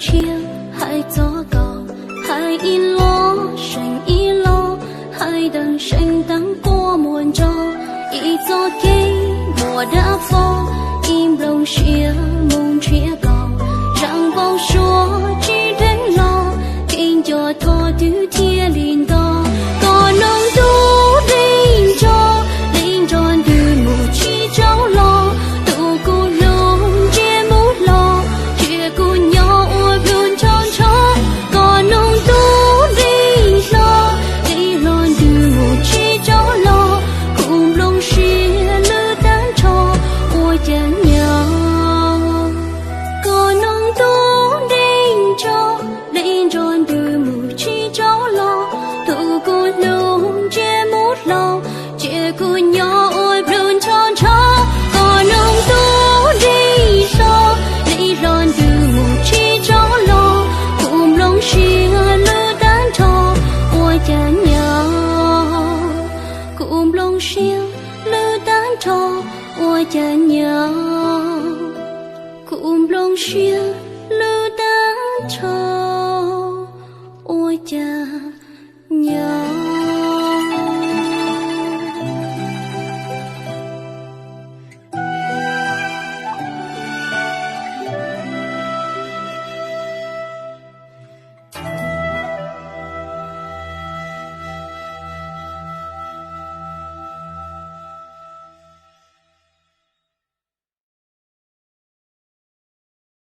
Tshiab hais txog koj, hais ib los seem ib los, hais teeb seem teeb quaj muaj ntsos, ib txoj kev muaj dab fo, ib nplooj siab mus nrhiav koj, zaj npau suav tsis dheev los, kev nco tho twb thiaj li nto. Koj noog ntuj li nrog, li nrog ntws mus tsis tsaug los, tus kuv hlub ntsia mus hlo, cia kuv nyob ua plhu ncho ncho. Koj noog ntuj li hlo, li hlo ntws mus tsis tsaug los, kuv nplooj siab lwj tag nrho, ua cas nyob. Koj noog ntuj li nrog, li nrog ntws mus tsis tsaug los, tus kuv hlub ntsia mus hlo, cia kuv nyob ua plhu ncho ncho. Koj noog ntuj li hlo, li hlo ntws mus tsis tsaug los, kuv nplooj siab lwj tag nrho, ua cas nyob. Kuv nplooj siab lwj tag nrho, ua cas nyob. Kuv nplooj siab lwj tag nrho, ua cas